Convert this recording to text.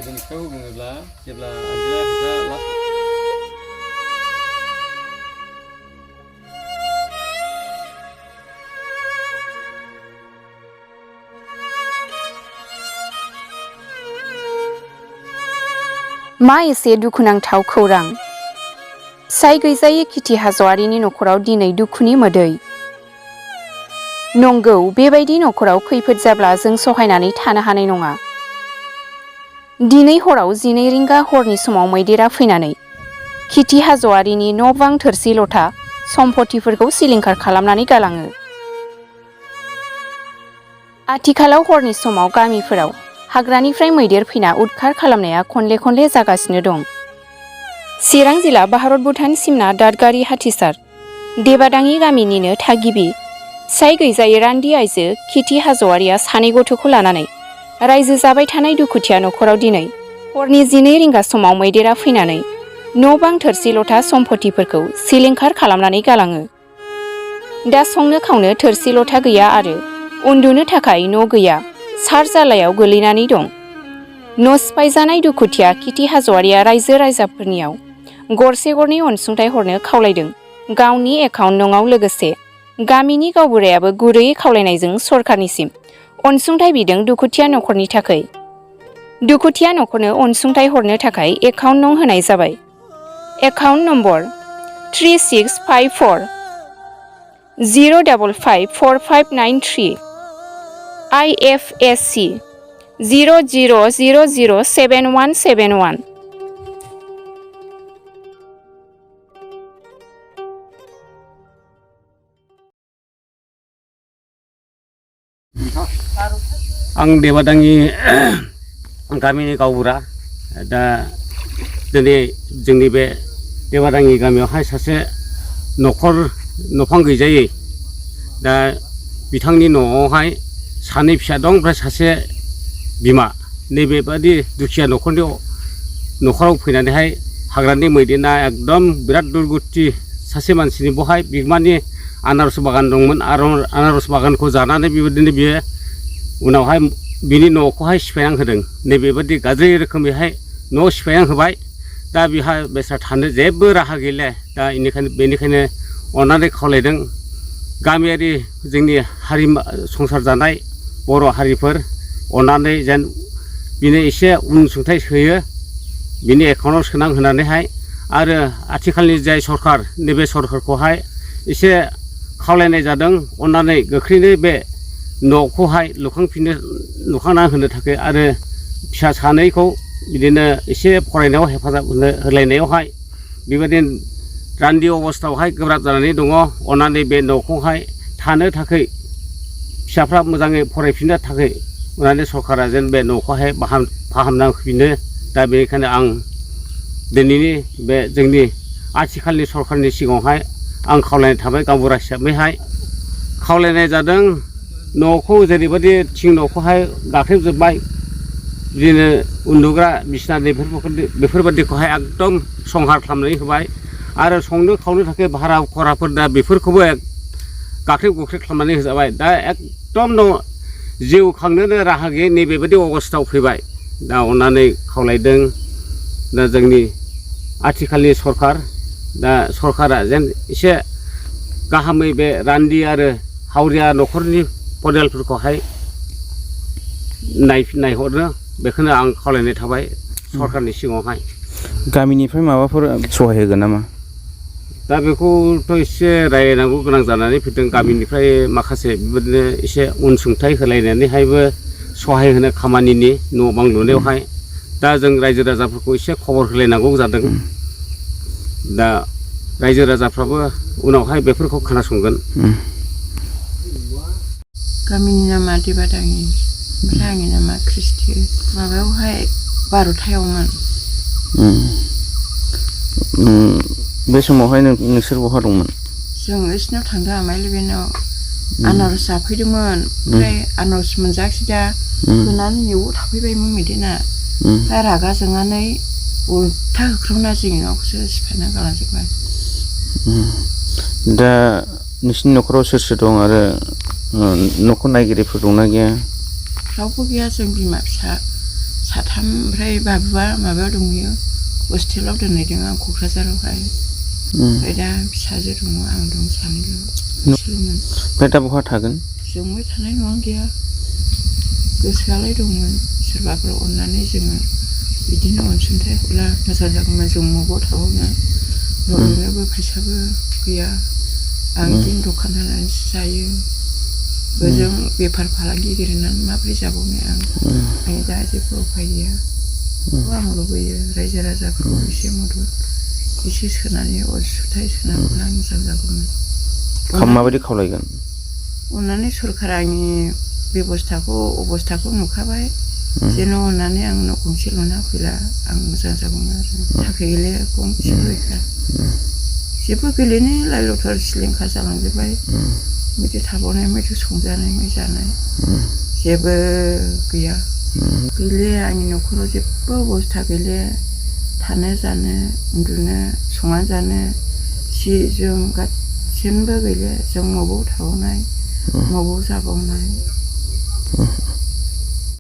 गोदोनिफ्राय बुङोब्ला जेब्ला आनजिला फैसा लास्ट मा एसे दुखुनांथाव खौरां साय गैजायै खिथि हाज'वारिनि नखराव दिनै दुखुनि मोदै नंगौ बेबायदि नखराव खैफोद जाब्ला जों सहायनानै थानो हानाय नङा दिनै हराव 12 रिंगा हरनि समाव मैदेरा फैनानै खिथि हाज'वारिनि न'-बां थोरसि लथा सम्पथिफोरखौ सिलिंखार खालामनानै गालाङो आथिखालाव हरनि समाव गामिफोराव हाग्रानिफ्राय मैदेर फैना उदखार खालामनाया खनले खनले जागासिनो दं चिरां जिल्ला भारत भुटान सिमना दादगारि हाथिसार देबादाङि गामिनिनो थागिबि साय गैजायै रान्दि आइजो खिथि हाज'वारिया सानै गथ'खौ लानानै रायजो जाबाय थानाय दुखुथिया नखराव दिनै हरनि 12 रिंगा समाव मैदेरा फैनानै न'-बां थोरसि लथा सम्पथिफोरखौ सिलिंखार खालामनानै गालाङो दा संनो खावनो थोरसि लथा गैया आरो उन्दुनो थाखाय न' गैया सार जालायाव गोलैनानै दं न' सिफायजानाय दुखुथिया खिथि हाज'वारिया रायजो राजाफोरनियाव गरसे गरनै अनसुंथाइ हरनो खावलायदों गावनि एकाउन्ट नङाव लोगोसे गामिनि गावबुरायाबो गुरैयै खावलायनायजों सरकारनिसिम अनसुंथाइ बिदों दुखुथिया नखरनि थाखाय दुखुथिया नखरनो अनसुंथाइ हरनो थाखाय एकाउन्ट नं होनाय जाबाय एकाउन्ट नम्बर 3654 0554593 IFSC 00007171 आं देबादाङि गामिनि गावबुरा दा दिनै जोंनि बे देबादाङि गामियावहाय सासे न'खर गैजायै दा बिथांनि न'आवहाय सानै फिसा दं ओमफ्राय सासे बिमा नैबेबादि दुखिया न'खराव फैनानैहाय हाग्रानि मैदेरा एकदम बिराद दुर्गति सासे मानसिनि बहाय बिगोमानि आनारस बागान दंमोन आरो आनारस बागानखौ जानानै बेबायदिनो बियो उनावहाय बिनि न'खौहाय सिफायना होदों नैबेबादि गाज्रि रोखोमैहाय न' सिफायना होबाय दा बिहा बेसा थानो जेबो राहा गैला दा बेनिखायनो अननानै खावलायदों गामियारि जोंनि हारि संसार जानाय बर' हारिफोर अननानै जेन बिनो एसे अनसुंथाइ होयो बिनि एकाउन्टआव सोना होनानैहाय आरो आथिखालनि जाय सरकार नैबे सरकारखौहाय एसे खावलायनाय जादों अननानै गोख्रैनो बे न'खौहाय लुखांना होनो थाखाय आरो फिसा सानैखौ बिदिनो एसे फरायनायाव हेफाजाब होलायनायावहाय बेबायदिनो रान्दि अबस्थायावहाय गोब्राब जानानै दङ अननानै बे न'खौहाय थानो थाखाय फिसाफ्रा मोजाङै फरायफिननो थाखाय अननानै सरकारा जेन बे न'खौहाय फाहामना होफिनो दा बेनिखायनो आं दिनैनि बे जोंनि आथिखालनि सरकारनि सिगाङावहाय आं खावलायनाय थाबाय गावबुरा हिसाबैहाय खावलायनाय जादों न'खौ जेरैबायदि थिं न'खौहाय गाख्रेबजोब्बाय बिदिनो उन्दुग्रा बिसिना बेफोरबादिखौहाय एकदम संहार खालामनानै होबाय आरो संनो खावनो थाखाय भारा खराफोर दा बेफोरखौबो गाख्रेब गुख्रेब खालामनानै होजाबाय दा एकदम जिउ खांनोनो राहा गैयै नैबेबायदि अबस्थायाव फैबाय दा अननानै खावलायदों दा जोंनि आथिखालनि सरकार दा सरकारा जेन एसे गाहामै बे रान्दि आरो हावरिया न'खरनि परियालफोरखौहाय नायहरनो बेखौनो आं खावलायनाय थाबाय सरकारनि सिगाङावहाय गामिनिफ्राय माबाफोर सहाय होगोन नामा दा बेखौथ' एसे रायलायनांगौ गोनां जानानै फैदों गामिनिफ्राय माखासे बेबायदिनो एसे अनसुंथाइ होलायनानैहायबो सहाय होनो खामानिनि न' बां लुनायावहाय दा जों रायजो राजाफोरखौ एसे खबर होलायनांगौ जादों दा रायजो राजाफ्राबो उनावहाय बेफोरखौ खोनासंगोन गामिनि नामा देबादाङि ओमफ्राय आंनि नामा ख्रिस्टि माबायावहाय 12थायावमोन बे समावहाय नोंसोर बहा दंमोन जों इसिनाव थांदों आमाइ लोगोनाव आनारस जाफैदोंमोन ओमफ्राय आनारस मोनजायाखिसै दा होनानै न'आव थाफैबायमोन मैदेरा दा रागा जोंनानै उल्था होख्रावना जोंनि न'खौसो सिफायना गालांजोब्बाय दा नोंसिनि न'खराव सोर सोर दं आरो न'खर नायगिरिफोर दंना गैया रावबो गैया जों बिमा फिसा साथाम ओमफ्राय बाबुआ माबायाव दंहैयो हस्टेलाव दोनहैदों आं क'क्राझारावहाय ओमफ्राय दा फिसाजो दङ आं दं सानैल' बिसोरमोन ओमफ्राय दा बहा थागोन जोंबो थानाय नङा गैया गोसोआलाय दंमोन सोरबाफोर अननानै जोङो बिदिनो अनसुंथाइ हरला मोजां जागौमोन जों मबाव थाबावनो न'लुनोबो फैसाबो गैया आं बिदिनो दखान होनानैसो जायो ओजों बेफार फालांगि गेलेनानै माबोरै जाबावनो आं दा जेबो उफाय गैया आं लुबैयो रायजो राजाफोरखौ एसे मदद एसे सोनानै अनसुंथाइ सोना हरब्ला मोजां जागौमोन माबायदि खावलायगोन अननानै सरकारा आंनि अबस्थाखौ नुखाबाय जेन' अननानै आं न' गंसे लुना होफैला आं मोजां जागौमोन आरो थाखा गैलाया गंसेबो गैखा जेबो गैलियानो लाइ लथर सिलिंखार जालांजोब्बाय बिदि थाबावनाय बायदि संजानाय मै जानाय जेबो गैया गैलिया आंनि न'खराव जेबो अबस्था गैलिया थानो जानो उन्दुनो संना जानो सि जोम गासिनबो गैलिया जों मबाव थाबावनाय मबाव जाबावनाय